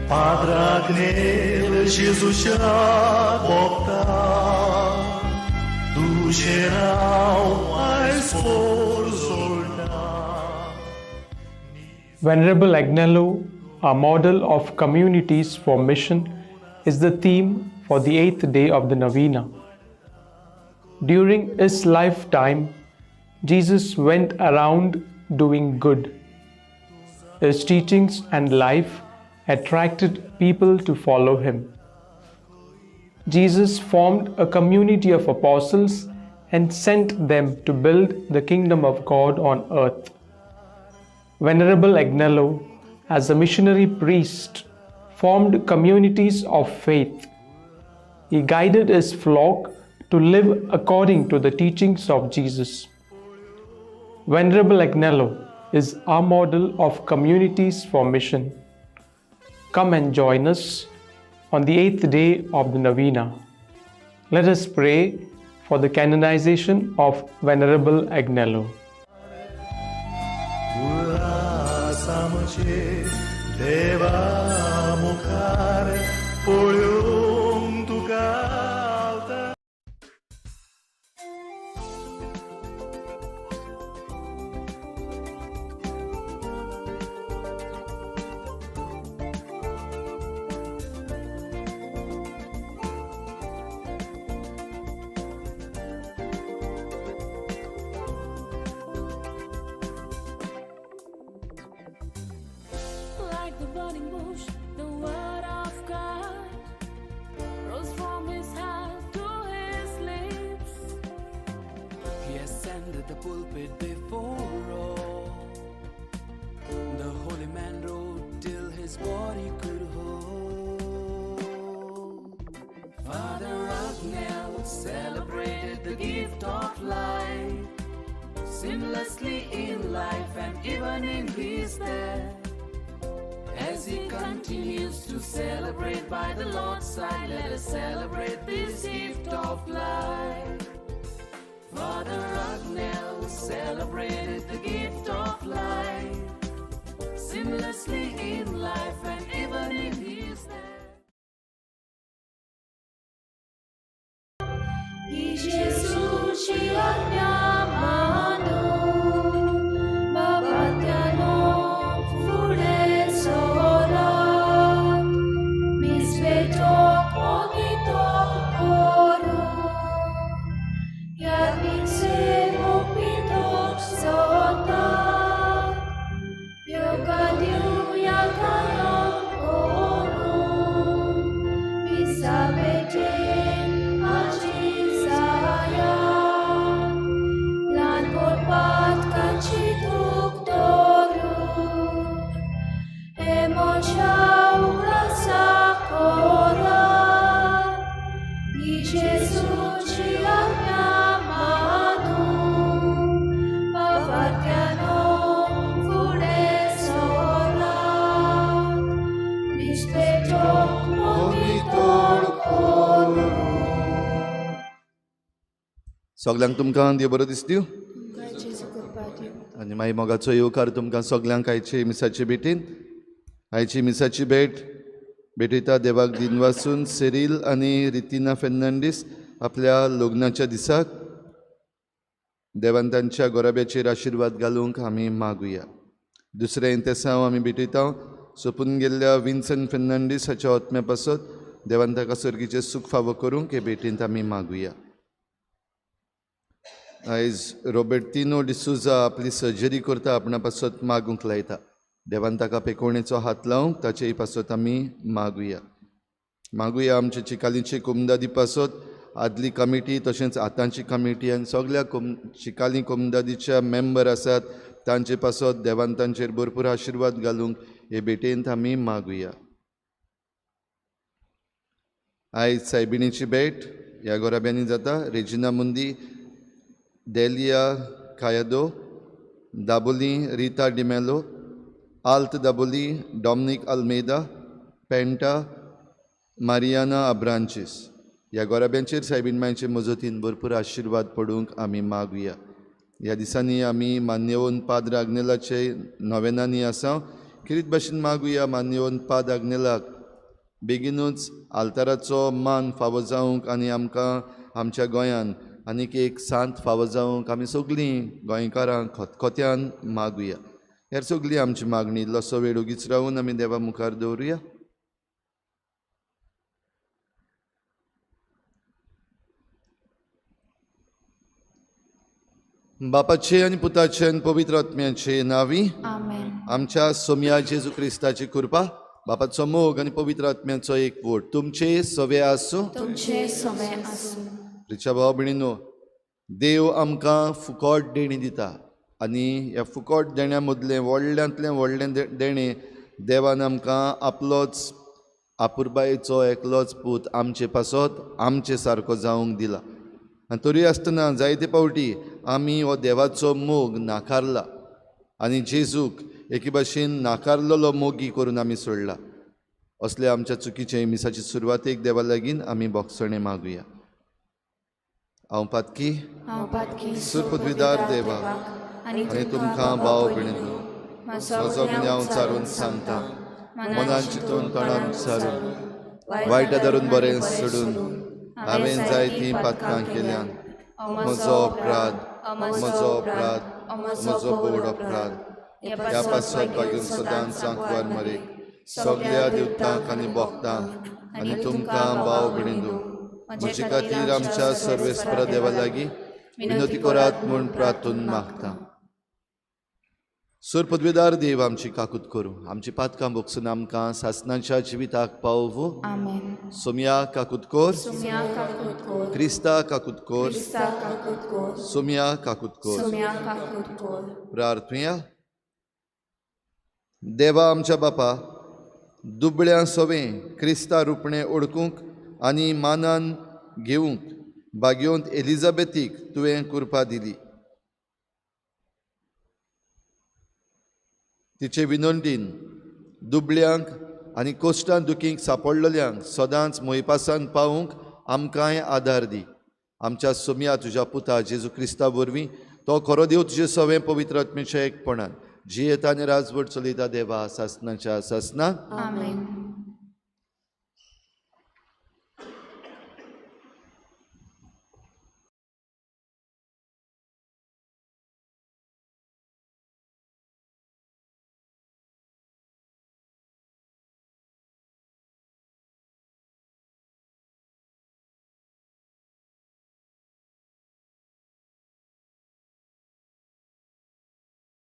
Padre जेजूच्या भोगता तुजें नांव आयज पोर जोडटा. Venerable Agnelo, a model of communities for mission, is the theme for the 8th day of the Novena. During his lifetime, Jesus went around doing good. His teachings and life attracted people to follow him. Jesus formed a community of apostles and sent them to build the kingdom of God on earth. Venerable Agnelo, as a missionary priest, formed communities of faith. He guided his flock to live according to the teachings of Jesus. Venerable Agnelo is our model of communities for mission. Come and join us on the 8th day of the Novena. Let us pray for the canonization of Venerable Agnelo. Ulhas आमचे देवा मुखार पळोवंक तुका आवता. Like the burning bush, the word of God rose from his heart to his lips. He ascended the pulpit before all. The holy man wrote till his body could hold. Father Agnel celebrated the gift of life seamlessly in life and even in his death. As he continues to celebrate by the Lord's side, let us celebrate this gift of life. Father Agnel celebrated the gift of life seamlessly in life and even in his death. जेजूची आज्ञा मानून बाबात्यानो फुडें सरात मिसपेटोक मोगितो करून यादींचे मोपितोक सोतात योगा दिवया कायम करून मिसाबेटेन आजी जायात ल्हान पातकांची दूख धरून हे म्हज्या उगडासा करात जेजूची आज्ञा मानून बाबात्यानो फुडें सरात मिसपेटोक मोगितोड करून. सगल्यांक तुमकां देव बरो दिसदिवं. आनी मागीर मोगाचो येवकार तुमकां सगल्यांक आयचे मिसाचे भेटीन. आयची मिसाची भेट भेटयता देवाक दिनवासून सेरील आनी रितिना फेर्नांडीस आपल्या लग्नाच्या दिसाक. देवान तांच्या गोराब्याचेर आशिर्वाद घालूंक आमी मागुया. दुसरें इंतेसांव आमी भेटयता सोंपून गेल्ल्या विन्सन फेर्नांडीस हाच्या आत्म्या पासत. देवान ताका सर्गीचें सूख फावो करूंक हे भेटींत आमी मागुया. आयज रोबर्टिनो डिसुजा आपली सर्जरी करता, आपणा पासत मागूंक लायता. देवान ताका पेकोवणेचो हात लावंक ताचेय पासत आमी मागुया. मागुया आमचे चिकालीचे कोमदादी पासत, आदली कमिटी तशेंच आतांची कमिटी आनी सगल्या चिकाली कोमदादीच्या मेंबर आसात तांचे पासत देवान तांचेर भरपूर आशिर्वाद घालूंक हे भेटेंत आमी मागुया. आयज सायबिणीची भेट ह्या गोराब्यांनी जाता. रेजिना मुंदी, डेलिया कायदो, दाबोली रिता डिमेलो, आल्त दाबोली, डॉमनीक अल्मेदा, पेंटा, मारियाना अब्रांचीस ह्या गोराब्यांचेर सायबीण मांयचे मजतीन भरपूर आशिर्वाद पडूंक आमी मागुया. ह्या दिसांनी आमी मान्यवंत पाद्र आग्नेलाचे नवेनांनी आसा. खेरीत भाशेन मागुया मान्यवंत पाद आग्नेलाक बेगीनूच आल्ताराचो मान फावो जावंक आनी आमकां आमच्या गोंयान आनीक एक सांत फावो जावंक आमी सगळीं गोंयकारां खतखत्यान मागुया. हेर सगळी आमची मागणी इल्लोसो वेळ ओगीच रावून आमी देवा मुखार दवरुया. बापाचे आनी पुताचे आनी पवित्र आत्म्याचे नांवी आमेन. आमच्या सोमया जेजू क्रिस्ताची कृपा, बापाचो मोग आनी पवित्र आत्म्याचो एकवट तुमचे सवे आसूं. तुमचे सवे आसूं. प्रिच्या भाव भयणीनो, देव आमकां फुकट देणी दिता आनी ह्या फुकट देण्या मदलें व्हडल्यांतलें व्हडलें देणें देवान आमकां आपलोच आपुरबायेचो एकलोच पूत आमचे पासत आमचे सारको जावंक दिला. आनी तरी आसतना जायते फावटी आमी हो देवाचो मोग नाकारला आनी जेजूक एके भाशेन नाकारलेलो मोगी करून आमी सोडला. असले आमच्या चुकीचे मिसाचे सुरवातेक देवा लागीं आमी बोगसणें मागुया. हांव पातकी सुरपदवीदार देवा आनी तुमकां भाव भयणींनो म्हजो गुन्यांव चारून सांगता, मनान चिंतून तोंडान सारून वायट धरून बरें सोडून हांवें जायतीं पातकां केल्यान. म्हजो अपराध, म्हजो अपराध, म्हजो बोड अपराध. ह्या पासत बागीन सदांच आंकवार मरेक सगळ्या देवतांक आनी भक्तांक आनी तुमकां भाव भयणींनो म्हजे खातीर आमच्या सर्वेस्परा देवा लागीं विनवती करात म्हूण प्रार्थून मागता. सुर पदवेदार देव आमची काकूत करूं, आमची पातकां भोगसून आमकां सासनाच्या जिविताक पावोवं. आमेन. सोमया काकूत कोर, सोमया काकूत कोर, क्रिस्ता काकूत कोर, क्रिस्ता काकूत कोर, सोमया काकूत कोर. सोमया काकूत कोर. प्रार्थुया. देवा आमच्या बापा, दुबळ्यां सोवें क्रिस्ता रुपणें ओळखूंक आनी मानान घेवंक भाग्योंत एलिझाबेथीक तुवें कृपा दिली. तिचे विनंतीन दुबळ्यांक आनी कोश्टान दुखींक सापडलेल्यांक सदांच मोयपासान पावूंक आमकांय आदार दी. आमच्या सोमया तुज्या पुता जेजू क्रिस्ता वरवीं तो खरो देव तुजे सवें पवित्र आत्म्याच्या एकपणान जियेता आनी राजवट चलयता देवा सासनाच्या सासना. आमेन.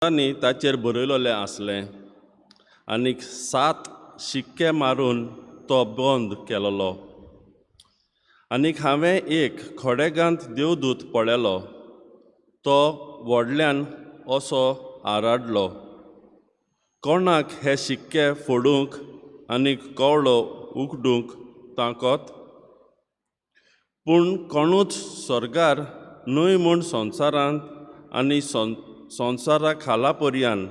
आनी ताचेर बरयलोलें आसलें आनीक 7 शिक्के मारून तो बंद केलोलो. आनीक हांवें एक खडेगांत देवदूत पळयलो, तो व्हडल्यान असो आराडलो, कोणाक हे शिक्के फोडूंक आनी कवळो उगडूंक ताकत? पूण कोणूच स्वर्गार न्हय म्हूण संवसारांत आनी संवसारा खाला पर्यान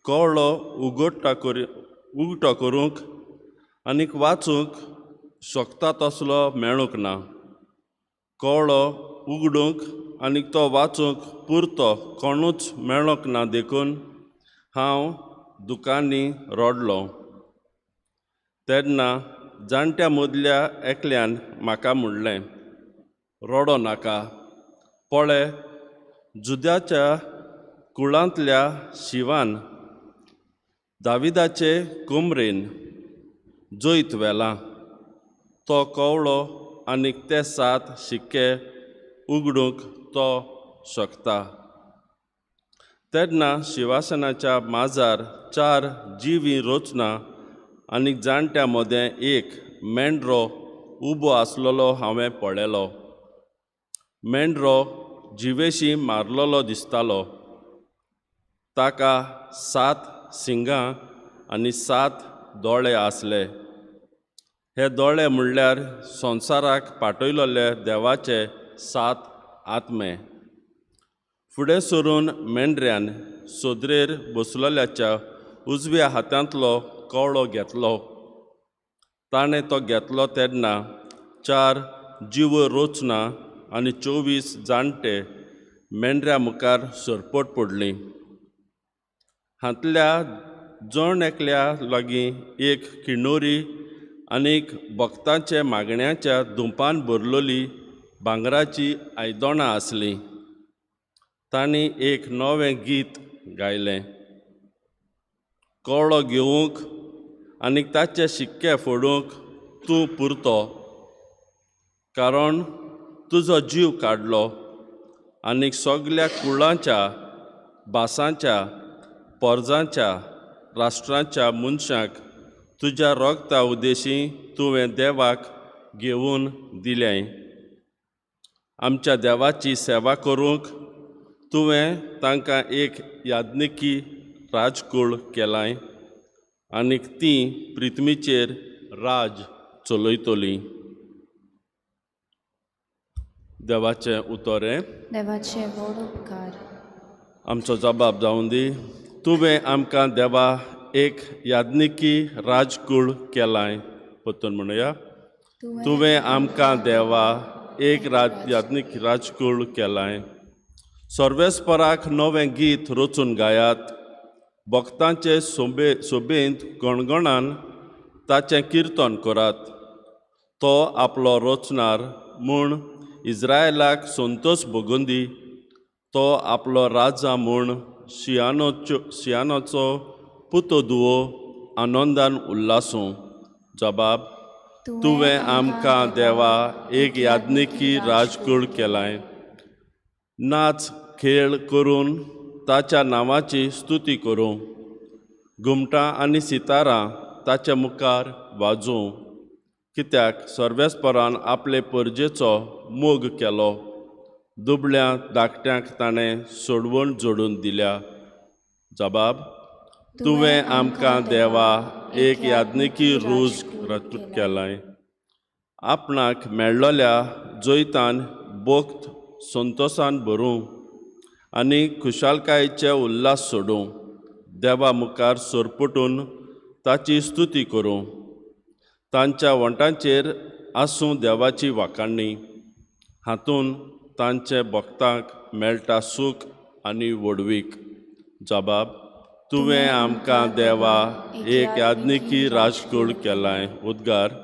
कवळो उगटो करूंक आनीक वाचूंक शकता तसलो मेळूंक ना. कवळो उगडूंक आनीक तो वाचूंक पुरतो कोणूच मेळूंक ना, देखून हांव दुकांनी रडलो. तेन्ना जाणट्या मदल्या एकल्यान म्हाका म्हणलें, रडो नाका, पळय जुद्याच्या कुळांतल्या शिवान दाविदाचे कोमरेन जैत व्हेलां. तो कवळो आनीक ते 7 शिक्के उगडूंक तो शकता. तेन्ना शिवासनाच्या माजार 4 जिवीं रचना आनी जाणट्या मदें एक मेंढरो उबो आसलेलो हांवें पळयलो. मेंढरो जिवेशी मारलेलो दिसतालो. ताका 7 शिंगां आनी 7 दोळे आसले. हे दोळे म्हणल्यार संवसाराक पाठयलोले देवाचे 7 आत्मे. फुडें सरून मेंढऱ्यान सोदरेर बसलोल्याच्या उजव्या हातांतलो कवळो घेतलो. ताणें तो घेतलो तेन्ना 4 जीव रचना आनी 24 जाणटे मेंढऱ्या मुखार सरपट पडली. हांतल्या जण एकल्या लागीं एक किणोरी आनीक भक्तांचे मागण्याच्या धुंपान भरलोली भांगराची आयदोणां आसलीं. तांणी एक नवें गीत गायलें. कळो घेवंक आनी ताचे शिक्के फोडूंक तूं पुरतो, कारण तुजो जीव काडलो आनी सगल्या कुळांच्या, भासांच्या, पोरजांच्या, राष्ट्रांच्या मनशांक तुज्या रोगता उद्देशी तुवें देवाक घेवन दिलें. आमच्या देवाची सेवा करूंक तुवें तांकां एक याज्ञिकी राजकूळ केलाय आनी तीं पृथ्वीचेर राज चलयतलीं. देवाचें उतर. देवाचे व्हड उपकार. आमचो जबाब जावन दी. तुवें आमकां देवा एक याज्ञिकी राजकूळ केलाय. परतून म्हणुया, तुवें आमकां देवा एक याज्ञिक राजकूळ केलाय. सर्वेस्पराक नवें गीत रचून गायात. भक्तांचे सोबेंत गणगणान ताचें किर्तन करात. तो आपलो रचणार म्हूण इज्रायलाक संतोश भोगोंदी. तो आपलो राजा म्हूण शियानोचो पुतो दुवो आनंदान उल्लासूं. जबाब, तुवें आमकां देवा एक याज्ञिकी राजकूळ केलाय. नाच खेळ करून ताच्या नांवाची स्तुती करूं. घुमटां आनी सितारां ताच्या मुखार वाजोवं. कित्याक सर्वेस्परान आपले परजेचो मोग केलो. दुबळ्या धाकट्यांक ताणें सोडवण जोडून दिल्या. जबाब, तुवें आमकां देवा एक याज्ञिकी रूज केलाय. आपणाक मेळ्ळोल्या जैतान भोक्त संतोसान भरूं आनी खुशालकायेचे उल्हास सोडूं. देवा मुखार सरपटून ताची स्तुती करूं. तांच्या वंटांचेर आसूं देवाची वाखाणणी. हातून तांचे भक्तांक मेळटा सूख आनी व्हडवीक. जबाब, तुवें आमकां देवा एक याज्ञिकी राजकूळ केलाय. उद्गार.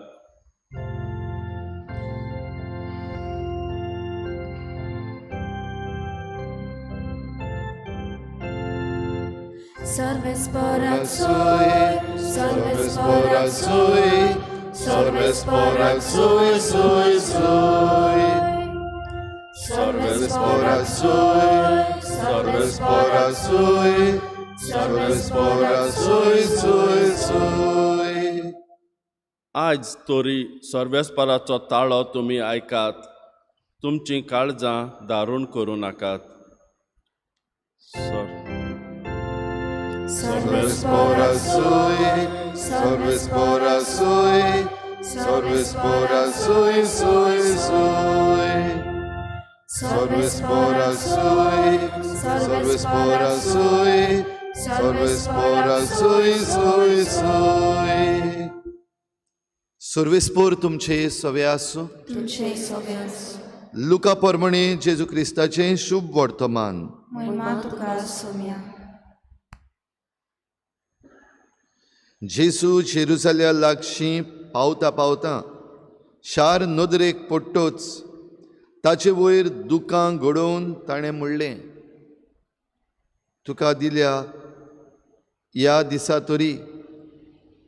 Salves sui, salves pora sui, salves pora sui, sui, sui. Salves pora sui, salves pora sui, salves pora sui, sui, sui. आज तरी सर्वेस्पराचो ताळो तुमी आयकात. तुमचीं काळजां दारूण करूं नाकात. Salves pora sui, salves pora sui, salves pora sui, sui, sui. Salves pora sui, salves pora sui, salves pora sui, sui, sui. सर्वेस्पोर तुमचे सवे आसूं. तुमचे सवे आसूं. लुका परमणे जेजू क्रिस्ताचें शुभ वर्तमान. महिमा तुका सोम्या. जेजू जेरुजाल्या लागशीं पावता पावता शार नदरेक पडटोच ताचे वयर दुकां घडोवन ताणें म्हणलें, तुका दिल्या ह्या दिसा तरी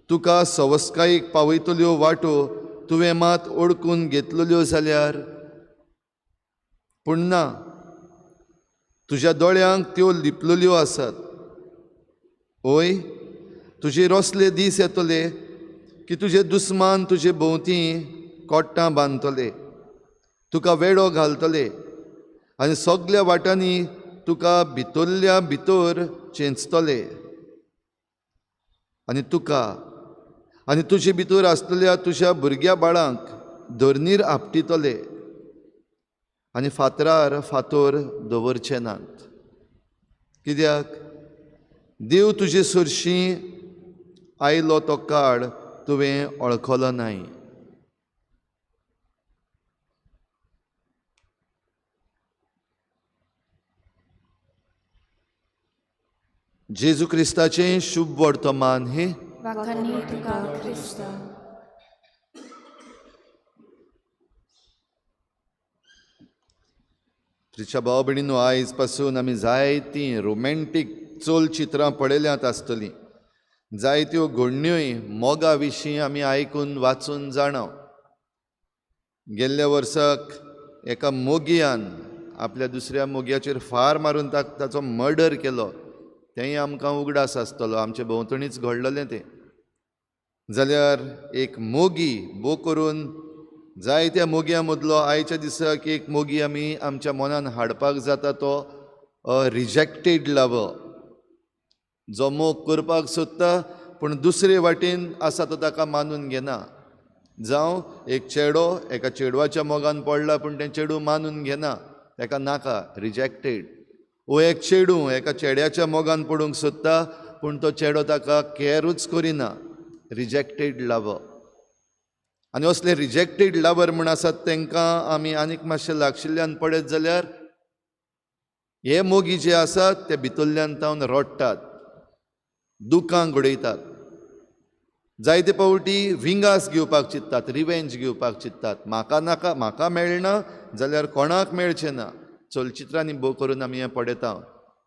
तुका सवस्कायेक पावयतल्यो वाटो तुवें मात ओडकून घेतलेल्यो जाल्यार, पूण ना, तुज्या दोळ्यांक त्यो लिपलेल्यो आसात. ओय, तुजे रोसले दीस येतले की तुजे दुस्मान तुजे भोंवती कोट्टां बांदतले, तुका वेडो घालतले आनी सगल्या वाटांनी तुका भितरल्या भितर चेंचतले आनी तुका आनी तुजे भितर आसतल्या तुज्या भुरग्या बाळांक धरणीर आपटितले आनी फातरार फातोर दवरचे नात. कित्याक देव तुजे सरशीं आयलो तो काळ तुवें वळखलो नाय. जेजू क्रिस्ताचें शुभ वर्तमान हें. वाखाणी तुका क्रिस्ता. त्रिच्या भाव भयणीनो, आयज पासून आमी जायतीं रोमॅन्टीक चलचित्रां पळयल्यांत आसतलीं, जायत्यो घडण्योय मोगा विशीं आमी आयकून वाचून जाणा. गेल्ल्या वर्साक एका मोगयान आपल्या दुसऱ्या मोगयाचेर फार मारून ताचो मर्डर केलो, तेंय आमकां उगडास आसतलो, आमचे भोंवतणीच घडलेलें तें. जाल्यार एक मोगी भो करून जायत्या मोगयां मदलो आयच्या दिसाक एक मोगी आमी आमच्या मनान हाडपाक जाता, तो रिजॅक्टेड लवर, जो मोग करपाक सोदता पूण दुसरे वाटेन आसा तो ताका मानून घेना. जावं एक चेडो एका चेडवाच्या मोगान पडला पूण तें चेडूं मानून घेना, ताका नाका, रिजॅक्टेड. वो एक चेडूं एका चेड्याच्या मोगान पडूंक सोदता पूण तो चेडो ताका कॅरूच करिना, रिजॅक्टेड लवर. आनी असले रिजॅक्टेड लवर म्हूण आसात तांकां आमी आनीक मातशें लागशिल्ल्यान पळयत जाल्यार हे मोगी जे आसात ते भितरल्यान तावन रडटात, दुकां घडयतात, जायते फावटी विंगास घेवपाक चित्तात, रिवेंज घेवपाक चित्तात, म्हाका नाका, म्हाका मेळना जाल्यार कोणाक मेळचें ना. चलचित्रांनी भोव करून आमी हें पळयता,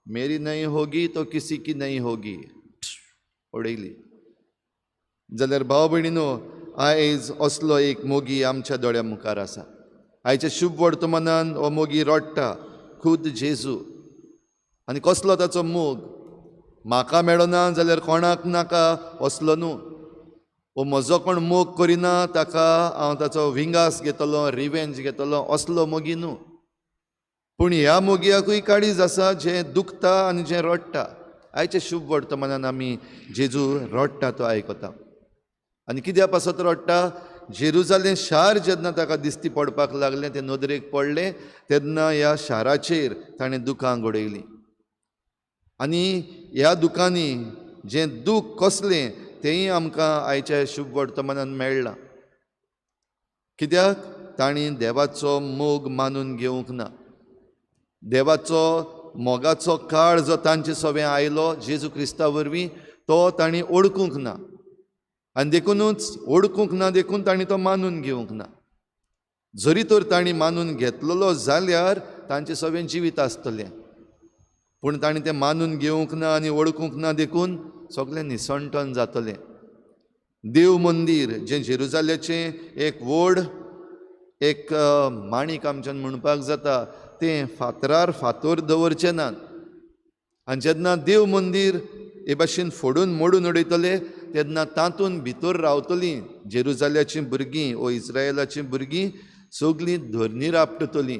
मेरी नहीं होगी तो किसी की नहीं होगी, उडयली. जाल्यार भाव भयणीनो, आयज असलो एक मोगी आमच्या दोळ्या मुखार आसा. आयच्या शुभ वर्तमानान हो मोगी रडटा, खुद जेजू. आनी कसलो ताचो मोग, म्हाका मेळना जाल्यार कोणाक नाका असलो न्हू, वो म्हजो कोण मोग करिना ताका हांव ताचो विंगास घेतलो, रिवेंज घेतलो, असलो मोगी न्हू. पूण ह्या मोगयाकूय काळीज आसा जें दुखता आनी जें रडटा. आयच्या शुभ वर्तमानान आमी जेजू रडटा तो आयकता. आनी कित्या पासत रडटा, जेरुजालेम शार जेन्ना ताका दिश्टी पडपाक लागलें, तें नदरेक पडलें, तेन्ना ह्या शाराचेर ताणें दुकां घडयलीं. आनी ह्या दुकांनी जें दूख कसलें तेंय आमकां आयच्या शुभ वर्तमानान मेळ्ळां. कित्याक तांणी देवाचो मोग मानून घेवंक ना. देवाचो मोगाचो काळ जो तांचे सवें आयलो जेजू क्रिस्ता वरवीं तो तांणी ओळखूंक ना, आनी देखुनूच ओळखूंक ना देखून तांणी तो मानून घेवंक ना. जरी तर तांणी मानून घेतलेलो जाल्यार तांचे सवें जिवीत आसतलें, पूण तांणी तें मानून घेवंक ना आनी वळखूंक ना देखून सगळें निसणटन जातलें. देव मंदीर जें जेरुजाल्याचें एक व्हड एक माणीक आमच्यान म्हणपाक जाता, तें फातरार फातोर दवरचें नात. आनी जेन्ना देव मंदीर हे भाशेन फोडून मोडून उडयतले तेन्ना तातूंत भितर रावतलीं जेरुजाल्याचीं भुरगीं ओ इस्रायलाचीं भुरगीं सगळीं धरणीर आपटतलीं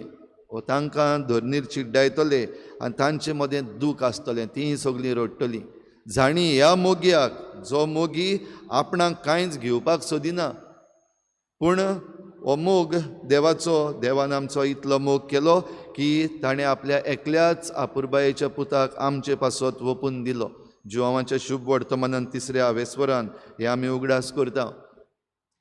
ओ तांकां धरणीर चिड्डायतले आनी तांचे मदें दूख आसतलें, तीं सगळीं रडटलीं. जाणी ह्या मोगयाक, जो मोगी आपणाक कांयच घेवपाक सोदिना, पूण हो मोग देवाचो, देवान आमचो इतलो मोग केलो की ताणें आपल्या एकल्याच आपुरबायेच्या पुताक आमचे पासत वोपून दिलो. जुवांवाच्या शुभ वर्तमानान तिसऱ्या आवेस्वरान हें आमी उगडास करता.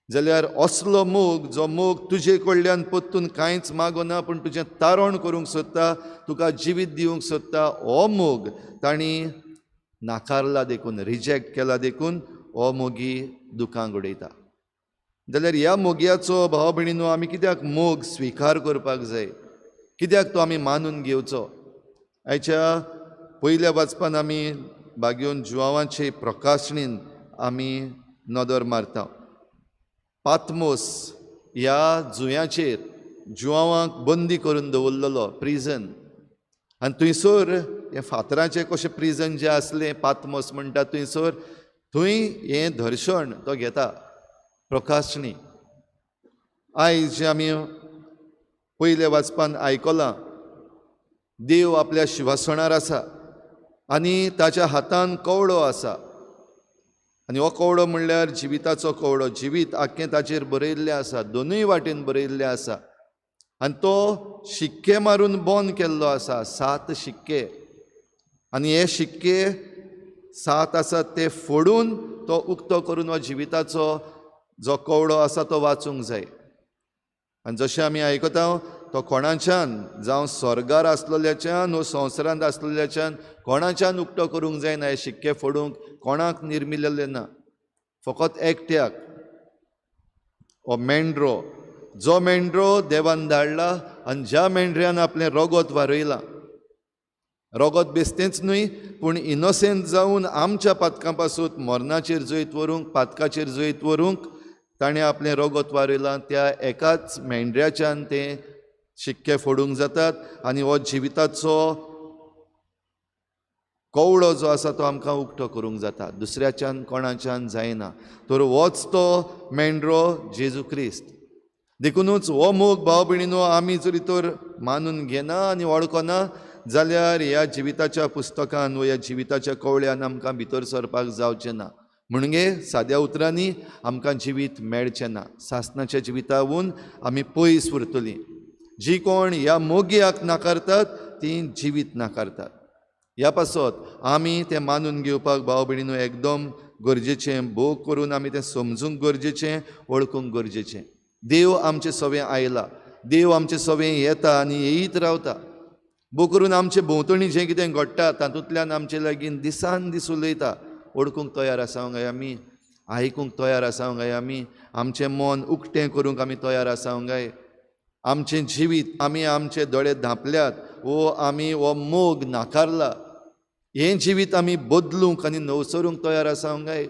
जाल्यार असलो मोग, जो मोग तुजे कडल्यान परतून कांयच मागना पूण तुजें तारण करूंक सोदता, तुका जिवीत दिवंक सोदता, हो मोग तांणी नाकारला देखून, रिजेक्ट केला देखून हो मोगी दुकां घडयता. जाल्यार ह्या मोगयाचो भाव भयणीनो आमी कित्याक मोग स्विकार करपाक जाय, कित्याक तो आमी मानून घेवचो? आयच्या पयल्या वाचपान आमी बागेवन जुवांवाचे प्रकाशणीन आमी नदर मारता. पातमोस ह्या जुंयाचेर जुवांवांक बंदी करून दवरलेलो प्रिजन, आनी थंयसर हें फातराचें कशें प्रिजन जें आसलें पातमोस म्हणटा थंयसर, थंय हें दर्शन तो घेता प्रकाशणी. आयज जें आमी पयल्या वाचपान आयकलां, देव आपल्या शिवासणार आसा आनी ताच्या हातान कवडो आसा, आनी हो कवडो म्हणल्यार जिविताचो कवडो, जिवीत आख्खें ताचेर बरयल्लें आसा, दोनूय वाटेन बरयल्लें आसा. आनी तो शिक्के मारून बंद केल्लो आसा, 7 शिक्के, आनी हे शिक्के 7 आसात ते फोडून तो उक्तो करून हो जिविताचो जो कवडो आसा तो वाचूंक जाय. आनी जशें आमी आयकता तो कोणाच्यान, जावं स्वर्गार आसलेल्याच्यान वो संवसारांत आसलेल्याच्यान कोणाच्यान उक्तो करूंक जायना. हे शिक्के फोडूंक कोणाक निर्मिलेलें ना, फकत एकट्याक, हो मेंढरो, जो मेंढरो देवान धाडला आनी ज्या मेंढऱ्यान आपलें रगत वारयलां, रगत बेस्तेंच न्हय पूण इनोसेंट जावन आमच्या पातकां पासून मरणाचेर जैत व्हरूंक, पातकाचेर जैत व्हरूंक ताणें आपलें रगत वारयलां, त्या एकाच मेंढऱ्याच्यान तें शिक्के फोडूंक जातात आनी हो जिविताचो कवळो जो आसा तो आमकां उक्तो करूंक जाता, दुसऱ्याच्यान कोणाच्यान जायना। तर होच तो मेंढरो जेजू क्रिस्त। देखुनूच हो मोग भाव भयणीनो आमी जरी तर मानून घेना आनी वळखना जाल्यार ह्या जिविताच्या पुस्तकान वा ह्या जिविताच्या कवळ्यान आमकां भितर सरपाक जावचें ना। म्हणजे साद्या उतरांनी आमकां जिवीत मेळचें ना, सासणाच्या जिवितावून आमी पयस उरतलीं। जी कोण ह्या मोगयाक नाकारतात ती जिवीत नाकारतात। ह्या पासत आमी तें मानून घेवपाक भाव भयणीनो एकदम गरजेचें, भोग करून आमी तें समजूंक गरजेचें, वळखूंक गरजेचें। देव आमचे सवें आयला, देव आमचे सवें येता आनी येयत रावता। भोग करून आमचे भोंवतणी जें कितें घडटा तातूंतल्यान आमचे लागीं दिसान दीस उलयता। वळखूंक तयार आसा काय आमी, आयकूंक तयार आसा काय आमी, आमचें मन उक्तें करूंक आमी तयार आसा काय? आमचें जिवीत आमी आमचे दोळे धांपल्यात वो आमी हो मोग नाकारला, हें जिवीत आमी बदलूंक आनी नवसरूंक तयार आसा काय?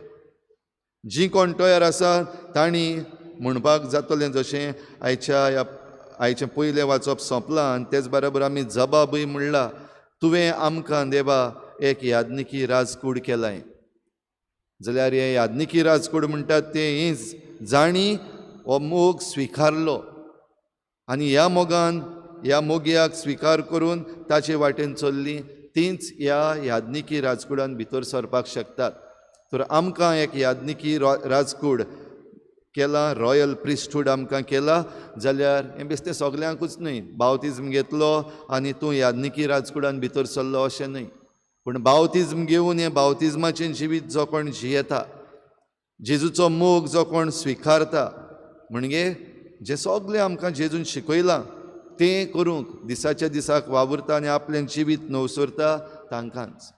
जी कोण तयार आसा तांणी म्हणपाक जातलें जशें आयच्या ह्या आयचें पयलें वाचप सोंपलां आनी तेच बरोबर आमी जबाबूय म्हणला, तुवें आमकां देवा एक यादनिकी राजकूड केलाय। जाल्यार हें यादनिकी राजकूड म्हणटात तें हीच जाणी हो मोग स्विकारलो आनी ह्या मोगान ह्या मोगयाक स्विकार करून ताचे वाटेन चल्ली तींच ह्या यादनिकी राजकुडान भितर सरपाक शकतात। तर आमकां एक यादनिकी राजकूड केला, रॉयल प्रिस्टहूड आमकां केला जाल्यार हें बेश्टें सगल्यांकूच न्हय, बावतिज्म घेतलो आनी तूं यादनिकी राजकुडान भितर सरलो अशें न्हय, पूण बावतिज्म घेवन हें बावतिज्माचें जिवीत जो कोण जियेता, जेजूचो मोग जो कोण स्विकारता, म्हणजे जें सगळें आमकां जेजून शिकयलां तें करूंक दिसाच्या दिसाक वावुरता आनी आपलें जिवीत नवसरता तांकांच।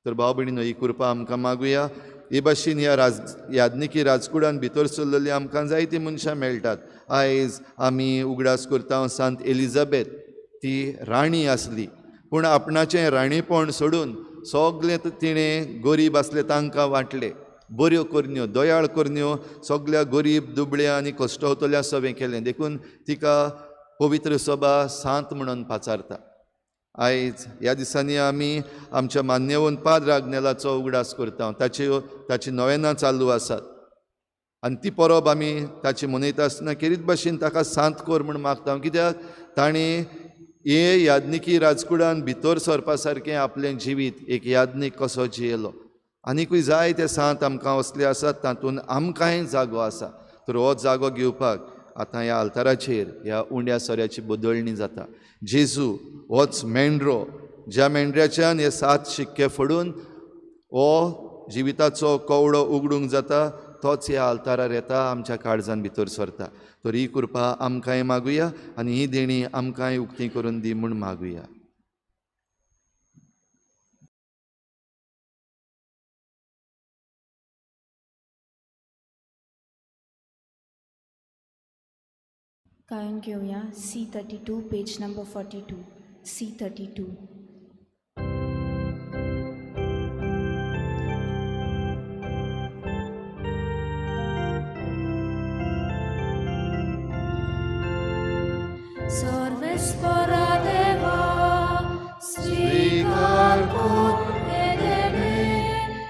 तर भाव भयणीनो ही कृपा आमकां मागुया। हे भाशेन ह्या यादनिकी राजकुडान भितर सरलेली आमकां जायतीं मनशां मेळटात। आयज आमी उगडास करता सांत एलिझाबेथ, ती राणी आसली पूण आपणाचें राणीपण सोडून सगळें तिणें गरीब आसले तांकां वांटलें, बऱ्यो करण्यो, दयाळ करण्यो सगळ्या गरीब दुबळ्या आनी कश्टवतल्या सवें केलें, देखून तिका पवित्र सभा सांत म्हणून पाचारता। आयज ह्या दिसांनी आमी आमच्या मान्यवंत पाद्र आग्नेलाचो उगडास करता, ताची नोवेनां चालू आसात आनी ती परब आमी ताची मनयता आसतना खेरीत भाशेन ताका सांत कर म्हूण मागता, कित्याक ताणें हे यादनिकी राजकुडान भितर सरपा सारकें आपलें जिवीत एक यादनीक कसो जियेलो। आनीकूय जायते सांत आमकां असले आसात तातूंत आमकांय जागो आसा। तर हो जागो घेवपाक आतां ह्या आल्ताराचेर ह्या उंड्या सोऱ्याची बदलणी जाता। जेजू होच मेंढरो ज्या मेंढऱ्याच्यान हे 7 शिक्के फोडून हो जिविताचो कवडो उगडूंक जाता, तोच ह्या आल्तारार येता, आमच्या काळजान भितर सरता। तर ही कृपा आमकांय मागुया आनी ही देणी आमकांय उक्ती करून दी म्हूण मागुया। गायन घेवया C32 page number 42 C32। Sarvesvara Deva स्वीकार कर हे देणे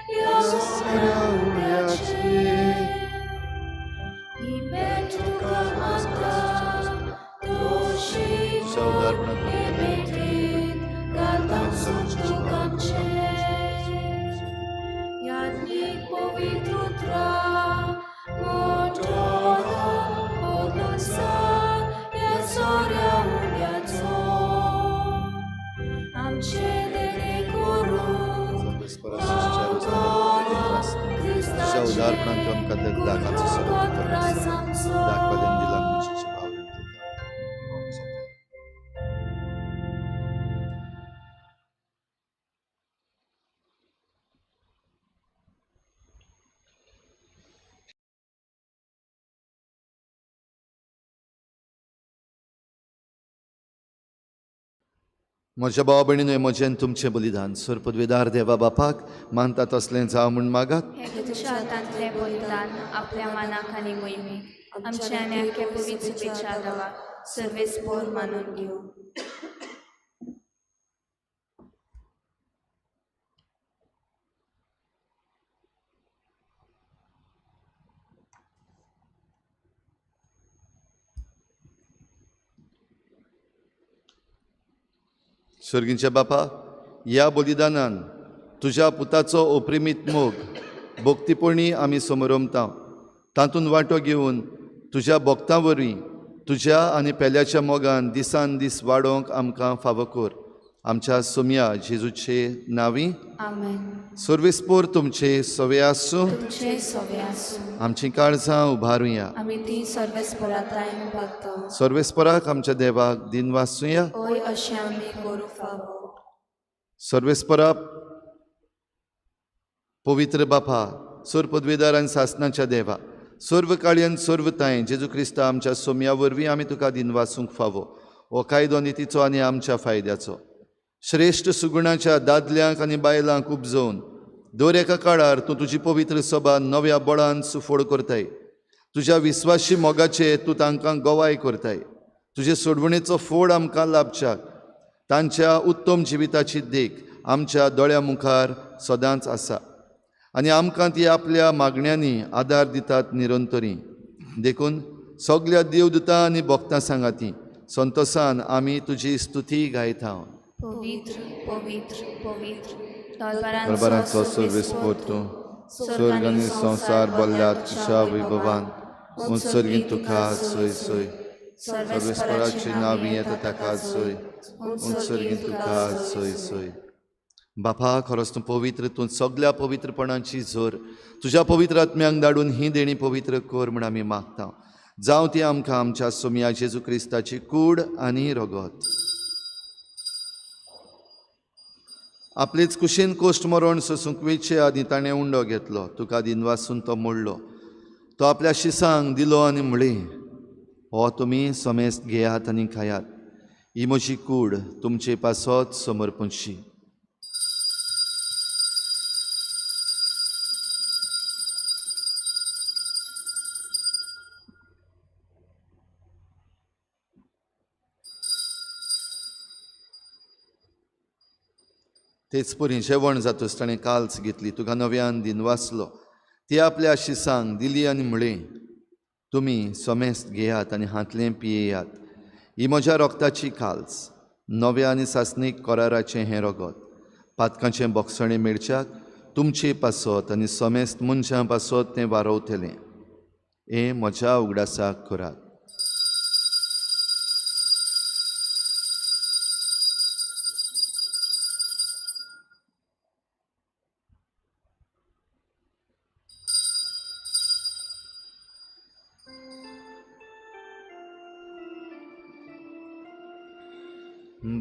ह्या सोऱ्याचे, ही भेट तुका मागता दोशी हे भेटीत घालता तुकांचे, याज्ञीक पवित्र उतरां मोठो बदलून सांग ह्या सोऱ्या उंड्याचो, आमचे देणे करूंक उदारपणान आमकां दागाचो दाखवाल्यान दिला. म्हज्या भावा भयणीनो, म्हजें तुमचें बलिदान सर पदवेदार देवा बापाक मानता तसलें जावं म्हूण मागात. हें तुज्या हातांतलें बलिदान आपल्या मानाक आनी मोहिमेक आमच्या आनी आख्या पवित्र शुभेच्छा देवाक सर्वेस्पोर मानून घेवं. सर्गींच्या बापा, ह्या बलिदानान तुज्या पुताचो अप्रिमीत मोग भक्तीपणी आमी समरमता. तातूंत वांटो घेवन तुज्या भक्तां वरवीं तुज्या आनी पेल्याच्या मोगान दिसान दीस वाडोवंक आमकां फावो कर. आमच्या सोम्या जेजूचे नांवी आमेन. सर्वेस्पोर तुमचे सवे आसूं. तुमचे सवे आसूं. आमचीं काळजां उबारुया. आमी ती सर्वेस्परातायन भागता. सर्वेस्पराक आमच्या देवाक दिनवासुया. ओय अशें आमी करूं फावो. सर्वेस्परा पवित्र बापा, सर्व पदवेदार आनी सासनाच्या देवा, सर्व काळयन सर्व तांय जेजू क्रिस्ता आमच्या सोम्या वरवीं आमी तुका दिनवासूंक फावो. हो कायदो नितीचो आनी आमच्या फायद्याचो. श्रेश्ठ सुगुणाच्या दादल्यांक आनी बायलांक उपजोवन दर एका काळार तूं तुजी पवित्र सभा नव्या बळान सुफोड करताय. तुज्या विस्वाशी मोगाचे तूं तांकां गवाय करताय. तुजे सोडवणेचो फोड आमकां लाभच्याक तांच्या उत्तम जिविताची देख आमच्या दोळ्या मुखार सदांच आसा आनी आमकां ती आपल्या मागण्यांनी आदार दितात निरंतरी. देखून सगल्या देवदूतां आनी भक्तां सांगाती संतोसान आमी तुजी स्तुती गायता. पवित्र पवित्र पवित्र दरबारांचो सर्वेस्पोर तूं, स्वर्ग आनी संवसार भरल्यात तुज्या वैभवान. उत्सर्गीत तुका सोय सोय, सर्वेस्पराची नांवी येता ताका सोय, उत्सर्गीत तुका सोय सोय. बापा, खरोच तूं पवित्र, तूं सगल्या पवित्रपणाची जोर. तुज्या पवित्र आत्म्यांक धाडून ही देणी पवित्र कर म्हूण आमी मागता. जावं ती आमकां आमच्या सोम्या जेजू क्रिस्ताची कूड आनी रगत. आपलेच कुशीन कोश्ट मरण सोसूंक वेचे आदीं ताणें उंडो घेतलो, तुका दिनवासून तो मोडलो, तो आपल्या शिसांक दिलो आनी म्हणलें, हो तुमी समेस्त घेयात आनी खायात, ही म्हजी कूड तुमचे पासत समर्पणशी. तेच परी जेवण जातच ताणें काल्स घेतली, तुका नव्यान दिनवासलो, ती आपल्या शिसांक दिली आनी म्हणलें, तुमी समेस्त घेयात आनी हांतलें पियेयात, ही म्हज्या रोगताची काल्स, नव्या आनी सासणीक कराराचें हें रगत, पातकांचें बोगसणें मेळच्याक तुमचे पासत आनी समेस्त मनशां पासत तें वारवतलें. हें म्हज्या उगडासाक करात.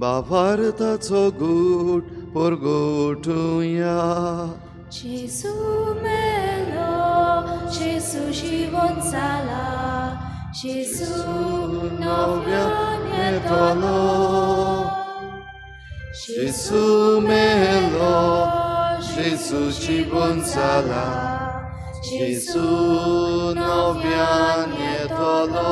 बावार्थाचो गूट परगोटुया. जेजू मेलो, जेजू जिवन जाला, जेजू नव्यान येतलो. जेजू मेलो, जेजू जिवन जाला, जेजू नव्यान येतलो.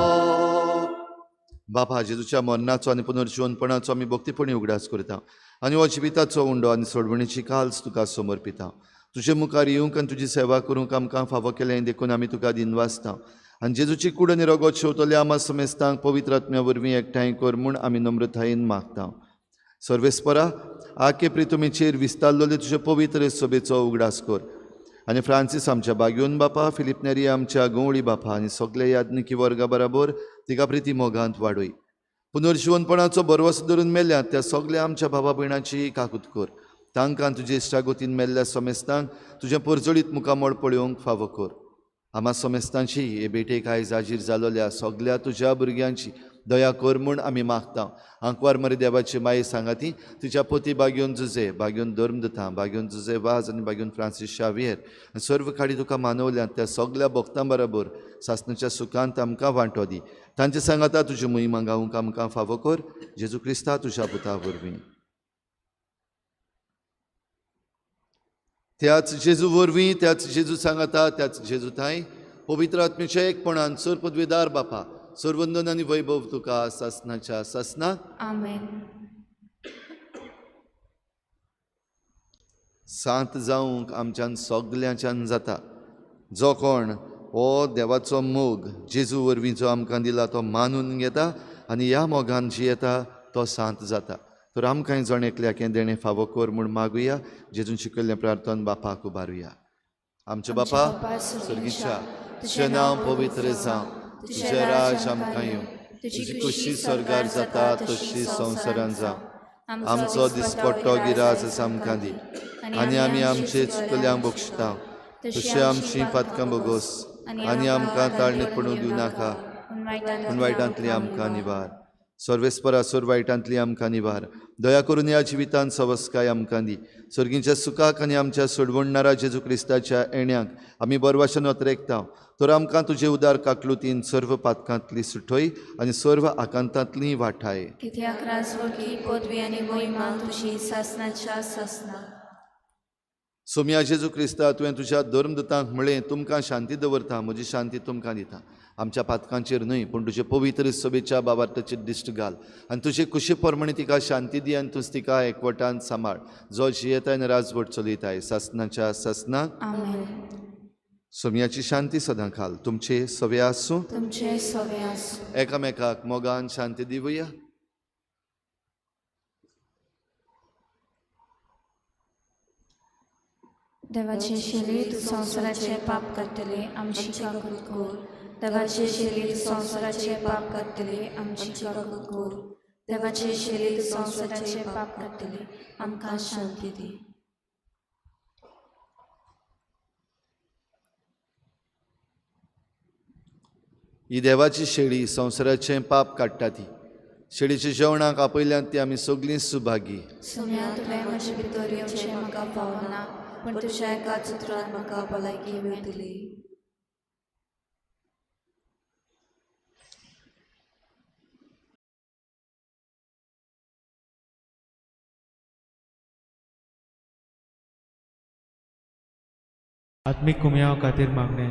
बापा, जेजूच्या मरणाचो आनी पुनर्जिवनपणाचो आमी भक्तीपणी उगडास करता आनी हो जिविताचो उंडो आनी सोडवणीची काल्स तुका समर्पिता. तुजे मुखार येवंक आनी तुजी सेवा करूंक आमकां फावो केलें देखून आमी तुका दिनवासता. आनी जेजूची कूड आनी रगत शेवतल्या आमा समेस्तांक पवित्र आत्म्या वरवीं एकठांय कर म्हूण आमी नम्रतायेन मागता. सर्वेस्परा, आके प्रितुमीचेर विस्तारलेले तुजे पवित्र सभेचो उगडास कर आनी फ्रांसीस आमच्या बागयोन बापा, फिलीप नेरी आमच्या गंवळी बापा आनी सगळे याज्ञिकी वर्गा बराबर तिका प्रिती मोगांत वाडय. पुनर्जिवनपणाचो भरवंसो धरून मेल्यात त्या सगल्या आमच्या भावा भयणाची काकूत कर. तांकां तुजे इश्टागतीन मेल्ल्या समेस्तांक तुजें परजळीत मुखामळ पळोवंक फावो कर. आमा समेस्तांची हे भेटेक आयज हाजीर जालोल्या सगल्या तुज्या भुरग्यांची दया कर म्हूण आमी मागता. आंकवार मरे देवाची माई सांगाती तिच्या पती बागयोन जुजे, बागयोन धर्मदता, बागयोन जुजे वाज आनी बागयोन फ्रांसीस शावियर आनी सर्व खाडी तुका मानवल्यात त्या सगल्या भक्तां बराबर सासणाच्या सुखांत आमकां वांटो दी. तांचे सांगाता तुजी मोहिमा गावंक आमकां फावो कर. जेजू क्रिस्ता तुज्या पुता वरवीं. त्याच जेजू वरवीं, त्याच जेजू सांगाता, त्याच जेजू थांय पवित्र आत्म्याच्या एकपणान सर पदवेदार बापा, सर्वंदन आनी वैभव तुका सासनाच्या सासना. आमेन. सांत जावंक आमच्यान सगल्यांच्यान जाता. जो कोण हो देवाचो मोग जेजू वरवीं जो आमकां दिला तो मानून घेता आनी ह्या मोगान जियेता तो सांत जाता. तर आमकांय जण एकल्याक हें देणें फावो कर म्हूण मागुया. जेजून शिकयल्लें प्रार्थन बापाक उबारुया. आमच्या बापा सर्गीच्या, तुजें नांव पवित्र जावं, तुजें राज आमकां येवं, तुजी खुशी स्वर्गार जाता तशी संवसारान जावं. आमचो दिसपट्टो गिरास आमकां दी आनी आमी आमचे चुकल्यांक बक्षता तशें आमची पातकां बोगोस आनी आमकां ताळणेत पडूं दिवं नाका, पूण वायटांतली आमकां निवार. सर्वेस्परा सोर वायटांतली आमकां निवार. दया करून ह्या जिवितान सवस्काय आमकां दी. सर्गीच्या सुखाक आनी आमच्या सोडवणणारा जेजू क्रिस्ताच्या येण्याक आमी बरवाशन अत्रेकता. तर आमकां तुजे उदार काकलुतीन सर्व पातकांतली सुटय आनी सर्व आकांतांतली वाठाय. कित्याक राजवटी पदवी आनी महिमा तुजी सासनाच्या सासना. सोम्या जेजू क्रिस्ता, तुवें तुज्या धर्मदूतांक म्हळें, तुमकां शांती दवरता, म्हजी शांती तुमकां दिता. आमच्या पातकांचेर न्हय पूण तुजे पवित्र सभेच्या बाबार्थाचेर दिश्ट घाल आनी तुजे कुशी प्रमाणे तिका शांती दी आनी तूंच तिका एकवटान सांबाळ, जो जियेताय आनी राजवट चलयताय सासनाच्या सासना. आमेन. सोम्याची शांती सदां खाल तुमचे सवे आसूं, तुमचे सवे आसूं. एकामेकाक मोगान शांती दिवया. देवाचे शेली तूं संवसाराचे पाप काडटले, आमची काकूत कर. देवाचे शेली तूं संवसाराचे पाप काडटले, आमची काकूत कर. देवाचे शेली तूं संवसाराचे पाप काडटले, आमकां शांती दी. ही देवाची शेळी संवसाराचें पाप काडटा ती. शेळीच्या जेवणाक आपयल्यान ती आमी सगळीं सुभागी. सोम्या, तुवें म्हजे भितर येवचें म्हाका फावना, पूण तुज्या एकाच उतरान म्हाका भलायकी मेळटली. आत्मीक कुमयाव खातीर मागणें.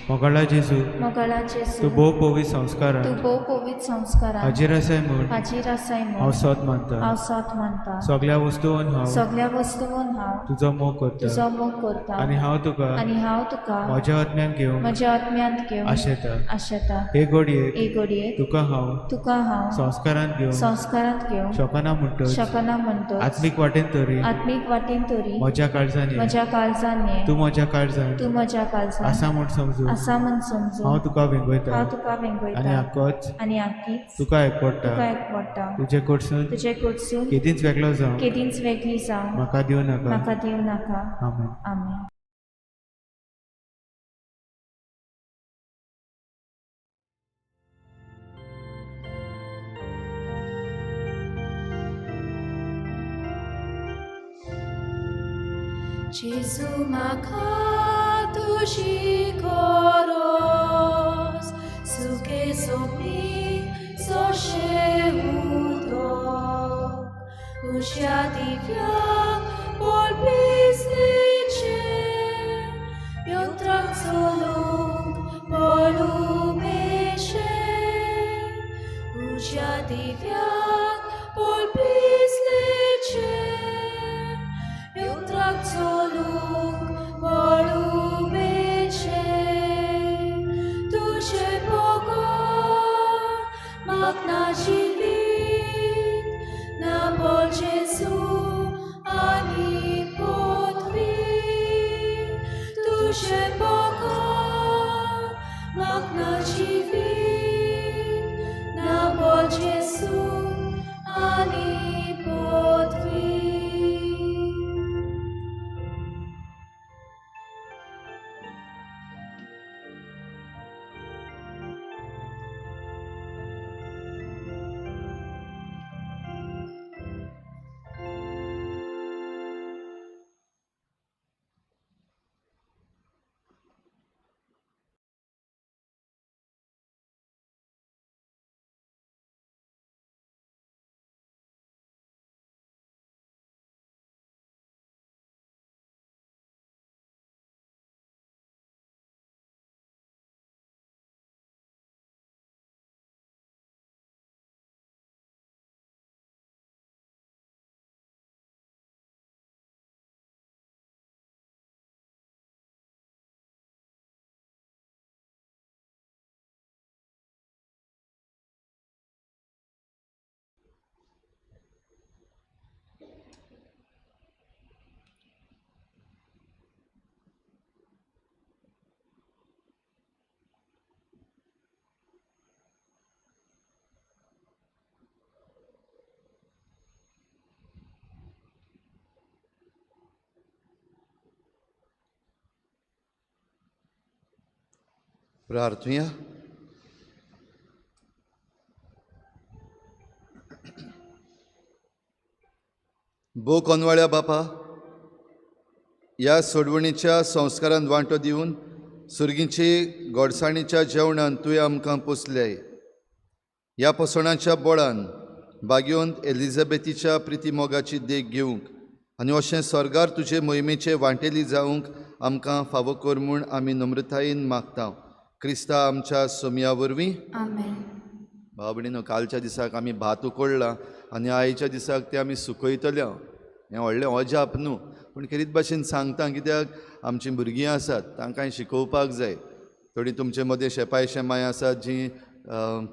मोगाळा जेजू, मोगाळा जेजू, तूं भोव पवित्र संस्कारान, तूं भोव पवित्र संस्कारान हाजीर आसाय म्हूण, हाजीर आसाय म्हूण हांव सोद मानता, हांव सोद मानता. सगल्या वस्तून हांव, सगल्या वस्तून हांव तुजो मोग करता, तुजो मोग करता आनी हांव तुका, आनी हांव तुका म्हज्या आत्म्यान घेवन, म्हज्या आत्म्यांत घेवन आशेता. आशेता. हे घडयेक, हे घडयेक तुका हांव, तुका हांव संस्कारांत घेवन, संस्कारांत घेवन शकना म्हणटच, शकना म्हणटच, आत्मीक वाटेन तरी, आत्मीक वाटेन तरी म्हज्या काळजान ये, म्हज्या काळजान ये, तूं म्हज्या काळजान, तूं म्हज्या काळजान आसा म्हूण समजून, आसा म्हूण समजून हांव तुका वेंगयता, हांव तुका वेंगयता आनी आकोच, आनी आकीच तुका एकवडटा, तुका एकवडटा. तुजे कडसून, तुजे कडसून केदींच वेगळो जावं, केदींच वेगळी जावं म्हाका दिवं नाका, म्हाका दिवं नाका. आमेन. आमेन. जेजू म्हाका तुजी गरज, सुखे सोंपी सोशे उदक, उज्या दिव्याक पोळपिसलेचें, यंत्रांक चलूंक पळुमेचें, उज्या दिव्याक पोळपिसलेचें, यंत्रांक चलूंक पळुमेचें, तुजें बगर म्हाका ना जिवीत, ना बोल जेजू आनी पदवी, तुजें बगर म्हाका ना जिवीत, ना बोल जेजू आनी पदवी. प्रार्थुया. भो कोनवाळ्या बापा, ह्या सोडवणीच्या संस्कारान वांटो दिवन सुर्गींची गोडसाणीच्या जेवणान तुवें आमकां पोसल्याय. ह्या पोसणाच्या बोळान बागेवंत एलिझाबेथीच्या प्रितीमोगाची देख घेवंक आनी अशें स्वर्गार तुजे मोहिमेचे वांटेली जावंक आमकां फावो कर म्हूण आमी नम्रतायेन मागता, क्रिस्ता आमच्या सोमया वरवीं. आमेन. भाव भयणीनो, कालच्या दिसाक आमी भात उकडला आनी आयच्या दिसाक तें आमी सुकयतले. हें व्हडलें अजाप न्हू, पूण खेरीत भाशेन सांगता कित्याक आमचीं भुरगीं आसात, तांकांय शिकोवपाक जाय. थोडीं तुमचे मदें शेपाय शेमाय आसात जीं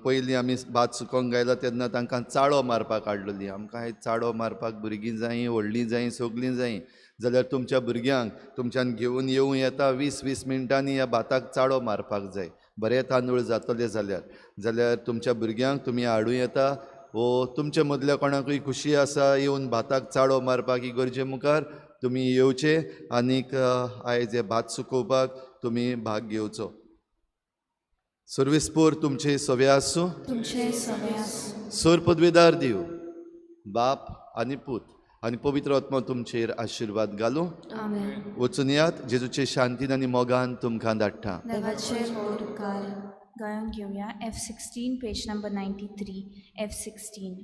पयलीं आमी भात सुकोवंक घायला तेन्ना तांकां चाळो मारपाक हाडलेली. आमकां हे चाळो मारपाक भुरगीं जायी, व्हडलीं जायी, सगलीं जायी. जाल्यार तुमच्या भुरग्यांक तुमच्यान घेवन येवं येता. 20-20 मिनटांनी ह्या भाताक चाळो मारपाक जाय, बरे तांदूळ जातले जाल्यार. जाल्यार तुमच्या भुरग्यांक तुमी हाडूं येता वो तुमचे मदल्या कोणाकूय खुशी आसा येवन भाताक चाळो मारपाक इगर्जे मुखार तुमी येवचे आनीक आयज हे भात सुकोवपाक तुमी भाग घेवचो. सर्वेस्पोर तुमचे सवे आसूं. तुमचे सवे आसूं. सोर पदवेदार दिव बाप आनी पूत आनी पवित्र आत्मा तुमचेर आशिर्वाद घालूं. आमेन. वचून यात, जेजूचे शांतीन आनी मोगान तुमकां धाडटा. देवाचे व्हड उपकार. गायोन घेवया F 16, page number 93, F 16.